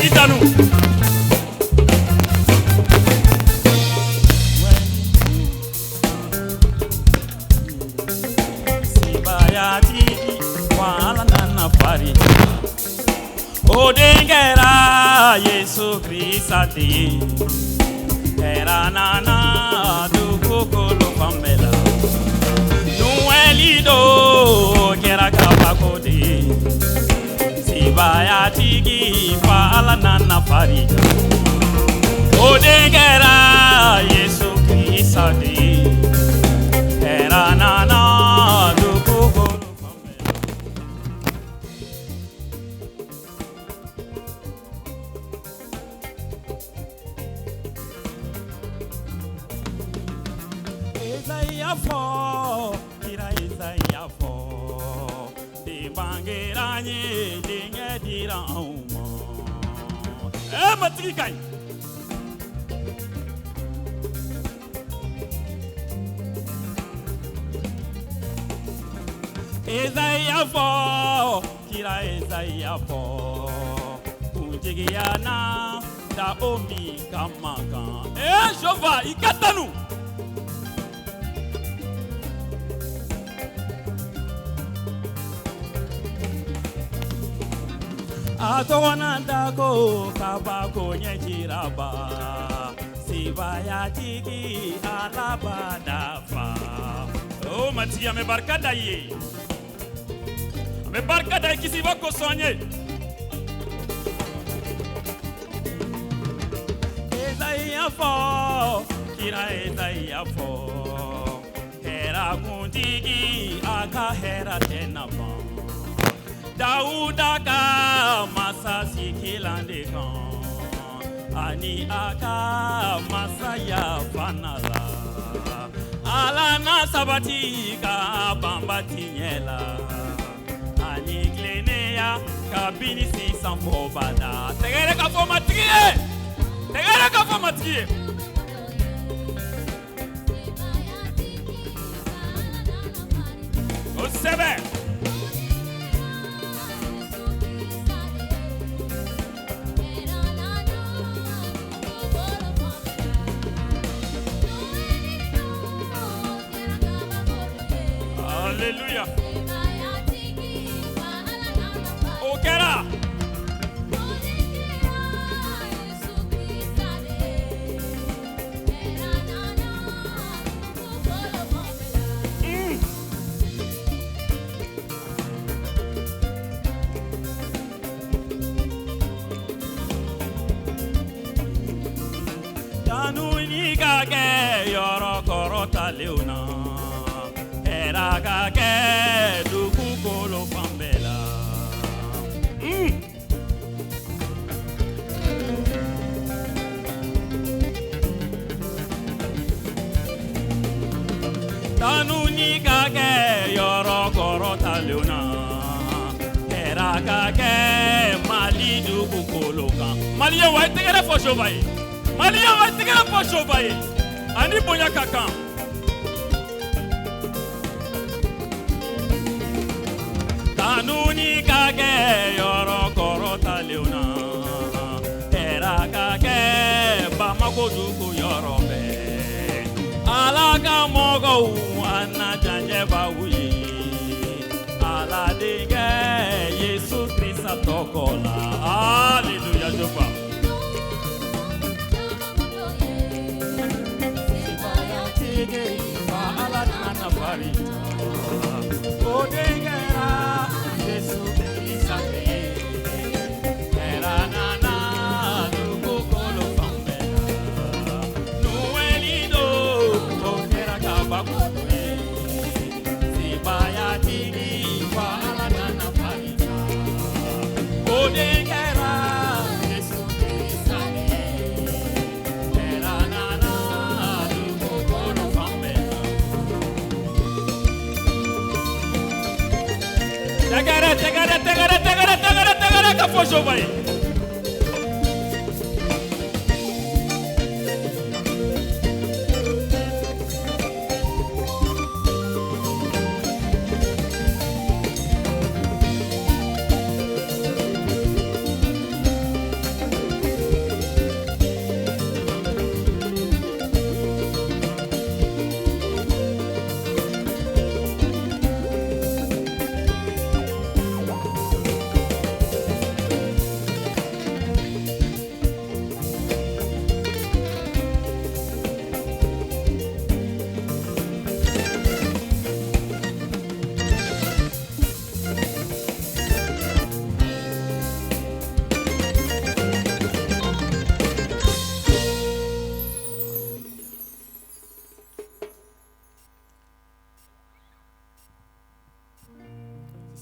Matigi tanu. Sebaayatigi wa Ala nana fari. O den kɛra Yesu Krista de ye. Hɛrɛ nana dugukolo fan bɛɛ la. Nuwɛli don kɛra kabako de ye. Sebaayatigi fa Ala nana fari. O den kɛra Yesu Krista de ye. Hɛrɛ nana dugukolo fan bɛɛ la. Esayi y'a fɔ, kira Esayi y'a fɔ, den bangera an ye, denkɛ dira anw ma. Ee Matigi ka ɲi. Esayi y'a fɔ, kira Esayi y'a fɔ, kuntigiya na da o min ka makan. Ee Jehova i ka tanu. A tɔgɔ na da ko kabako ɲɛjiraba, sebaayatigi Ala b'a dafa. O Matigi, an bɛ barika da i ye. An bɛ barika da i kisiba kosɔn an ye. Esayi y'a fɔ, kira Esayi y'a fɔ, hɛrɛ kuntigi a ka hɛrɛ tɛna ban. Dawuda ka masa sigilan de kan, ani a ka masaya fana la. Ala na sabati ka banba tiɲɛ la, ani tilennenya kabini sisan fo bada. Tɛgɛrɛ ka fɔ Matigi ye, tɛgɛrɛ ka fɔ Matigi ye. Kosɛbɛ. Alléluia. O kɛra. Tanuni ka kɛ yɔrɔ kɔrɔtalenw na, hɛrɛ ka kɛ dugukolo fan bɛɛ la. Tanuni ka kɛ yɔrɔ kɔrɔtalenw na, hɛrɛ ka kɛ Mali dugukolo kan. Maliyɛnw, a ye tɛgɛrɛ fɔ Jehova ye. Maliyɛnw, a ye tɛgɛrɛ fɔ Jehova ye. Ani bonya ka kan. Tanuni ka kɛ yɔrɔ kɔrɔtalenw na, hɛrɛ ka kɛ Bamakɔ dugu yɔrɔ bɛɛ. Ala ka mɔgɔw, an na janjɛ b'aw ye. Ala denkɛ Yesu Krista tɔgɔ la. Alléluia, Jehova. Sebaayatigi fa Ala nana fari. O den kɛra Yesu Krista de ye. Hɛrɛ nana dugukolo fan bɛɛ la. Nuwɛli don, o kɛra kabako ye. Sebaayatigi fa Ala nana fari. O den kɛra Yesu Krista de ye. Hɛrɛ nana dugukolo fan bɛɛ la. Tɛgɛrɛ, tɛgɛrɛ, tɛgɛrɛ, tɛgɛrɛ, tɛgɛrɛ, tɛgɛrɛ ka fɔ Jehova ye.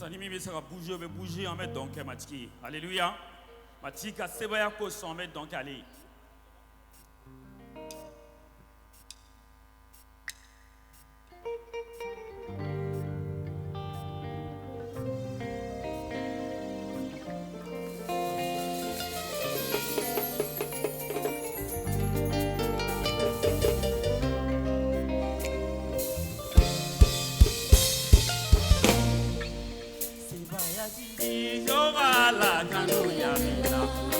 Sisan ni min bɛ se ka bouger, o bɛ bouger, an bɛ dɔn kɛ Matigi ye. Alléluia. Matigi ka sebaaya kosɔn, an bɛ dɔn kɛ ale ye.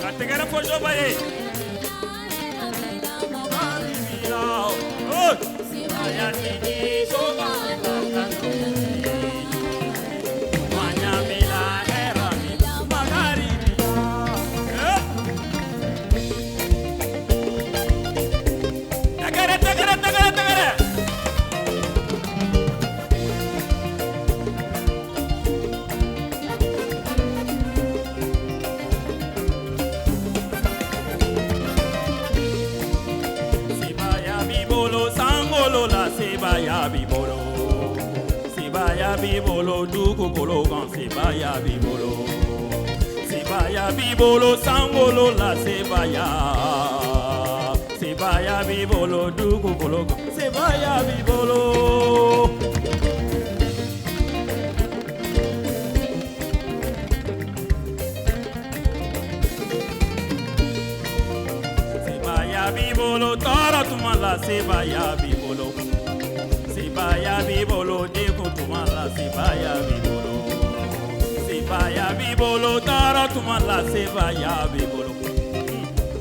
Ka tɛgɛrɛ fɔ Jehova ye. Tɛgɛrɛ, tɛgɛrɛ, tɛgɛrɛ, tɛgɛrɛ. Sebaya b'i bolo sankolo la, sebaya b'i bolo. Sebaya b'i bolo dugukolo kan, sebaya b'i bolo. Sebaya b'i bolo sankolo la, sebaya. Sebaya b'i bolo dugukolo kan, sebaya b'i bolo. Sebaya b'i bolo tɔɔrɔ tuma la, sebaya b'i bolo. Sebaya b'i bolo degun tuma la, sebaya b'i bolo. Sebaya b'i bolo tɔɔrɔ tuma la, sebaya b'i bolo.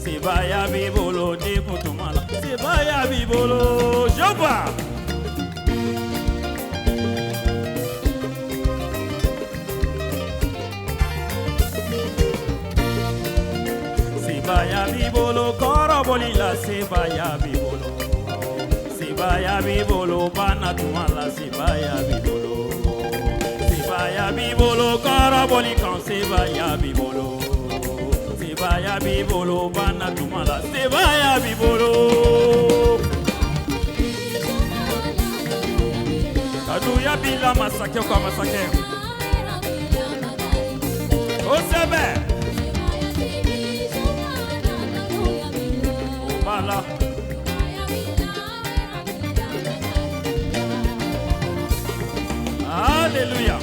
Sebaya b'i bolo degun tuma la, sebaya b'i bolo. Jehova. Sebaya b'i bolo kɔrɔbɔli la, sebaya b'i bolo. Sebaya b'i bolo bana tuma la, sebaya b'i bolo. Sebaya b'i bolo kɔrɔbɔli kan, sebaya b'i bolo. Sebaya b'i bolo bana tuma la, sebaya b'i bolo. Kanuya b'i la masakɛ ka masakɛ. O sɛbɛ. O b'a la. Alléluia.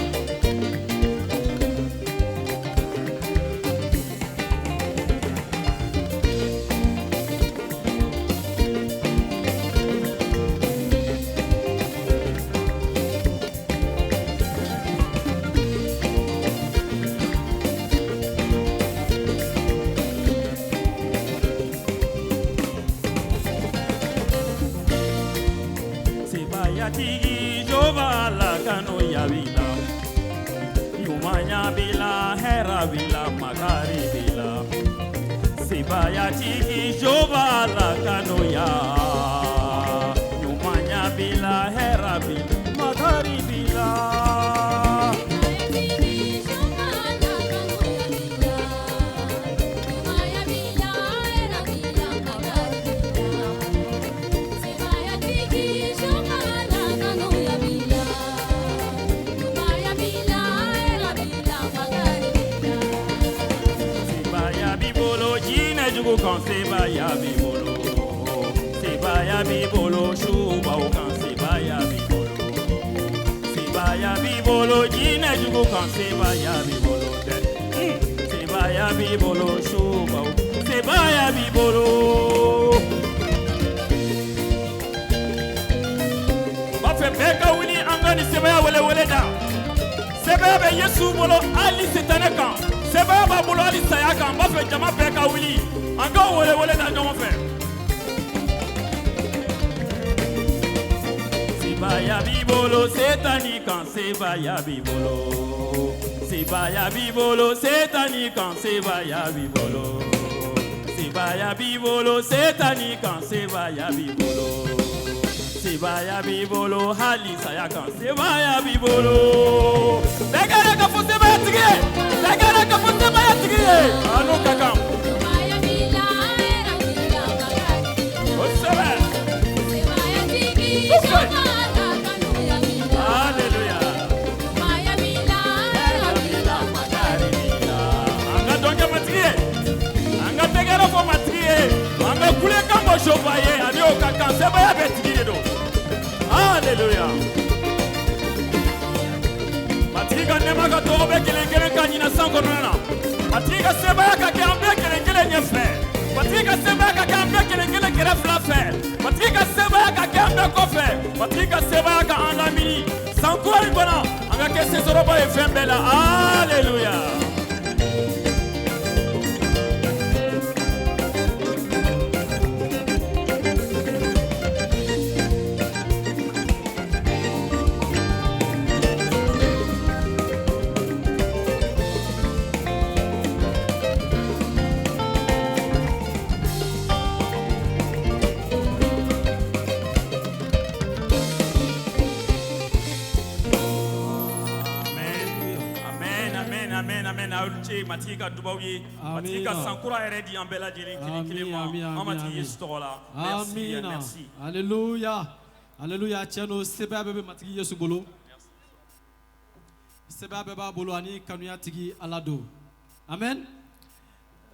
Sebayatigi Jehova la kanuya b'i la. Ɲumanya b'i la, hɛrɛ b'i la, makari b'i la. Sebayatigi Jehova la kanuya. Ɲumanya b'i la, hɛrɛ b'i la, makari b'i la. Sebaya b'i bolo jinɛ jugu kan, sebaya b'i bolo. Sebaya b'i bolo subaw kan, sebaya b'i bolo. Sebaya b'i bolo jinɛ jugu kan, sebaya b'i bolo dɛ. Sebaya b'i bolo subaw, sebaya b'i bolo. N b'a fɛ bɛɛ ka wuli an ka nin sebaya welewele da. Sebaya bɛ Yesu bolo hali sitanɛ kan. Sebaya b'a bolo hali saya kan. N b'a fɛ jama bɛɛ ka wuli an ka welewele da ɲɔgɔn fɛ. Sebaya b'i bolo setani kan, sebaya b'i bolo. Sebaya b'i bolo setani kan, sebaya b'i bolo. Sebaya b'i bolo setani kan, sebaya b'i bolo. Sebaya b'i bolo hali saya kan, sebaya b'i bolo. Tɛgɛrɛ ka fɔ sebaya tigi ye. Tɛgɛrɛ ka fɔ sebaya tigi ye. A n'o ka kan. Kosɛbɛ. Alléluia. Ka nɛɛma ka to aw bɛɛ kelen kelen ka ɲinan san kɔnɔna na. Matigi ka sebaaya ka kɛ an bɛɛ kelen kelen ɲɛfɛ. Matigi ka sebaaya ka kɛ an bɛɛ kelen kelen kɛrɛ fila fɛ. Matigi ka sebaaya ka kɛ an bɛɛ kɔfɛ. Matigi ka sebaaya ka an lamini san kura in kɔnɔ, an ka kɛ sesɔrɔba ye fɛn bɛɛ la. Aleluya. Amen, amen, amen, amen, amen. Aw ni ce. Matigi ka dubaw ye, Matigi ka Amina. san kura yɛrɛ di an bɛɛ lajɛlen kelen kelen ma. Amin, amin, An Matigi amin. Yesu tɔgɔ la, merci. Amina. Merci. Alléluia. Alléluia. Tiɲɛ don, sebaaya bɛɛ bɛ Matigi Yesu bolo. Sebaaya bɛɛ b'a bolo ani kanuya tigi Ala don. Amen.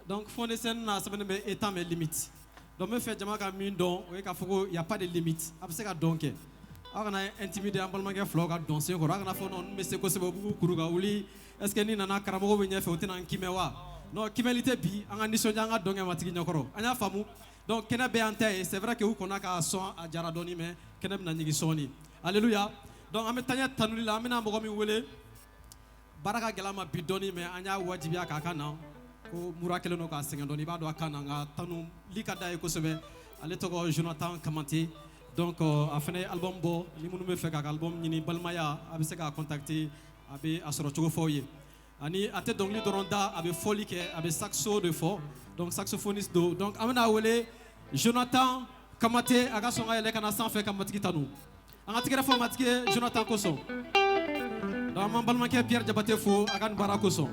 Donc fond de scène na, sɛbɛnnen bɛ "étends mes limites". Donc n bɛ fɛ jama ka min dɔn, o ye k'a fɔ ko y a pas de limite. A bɛ se ka dɔn kɛ. Aw kana intimider an balimakɛ filaw ka dɔn sen kɔrɔ. Aw kana fɔ non, n bɛ se kosɛbɛ, u b'u kuru ka wuli. Est ce que ni nana, karamɔgɔ bɛ ɲɛfɛ, u tɛna n kimɛ wa? Non, kimɛli tɛ bi, an ka nisɔndiya, an ka dɔn kɛ Matigi ɲɛkɔrɔ. An y'a faamu. Donc kɛnɛ bɛɛ y'an ta ye. C'est vrai que u kɔnna k'a sɔn, a jara dɔɔni, mais kɛnɛ bɛna ɲigin sɔɔni. Alléluia. Donc an bɛ taa ɲɛ tanuli la, an bɛna mɔgɔ min wele, baara ka gɛlɛn a ma bi dɔɔni, mais an y'a wajibiya k'a ka na ko mura kɛlen don k'a sɛgɛn dɔɔni. I b'a dɔn a kan na, nka tanuli ka d'a ye kosɛbɛ. Ale tɔgɔ Jonathan Kamate. Donc a fana ye album bɔ. Ni minnu bɛ fɛ k'a ka album ɲini, balimaya, a bɛ se k'a contacter, a bɛ a sɔrɔ cogo fɔ aw ye. Ani a tɛ dɔnkili dɔrɔn da, a bɛ fɔli kɛ, a bɛ saxo de fɔ, donc saxophoniste don. Donc an bɛna wele Jonathan Kamate, a ka sɔn ka yɛlɛ ka na sanfɛ ka Matigi tanu. An ka tigɛrɛ fɔ Matigi ye Jonathan kosɔn. Donc an b'an balimakɛ Pierre Jabate fo a ka nin baara kosɔn.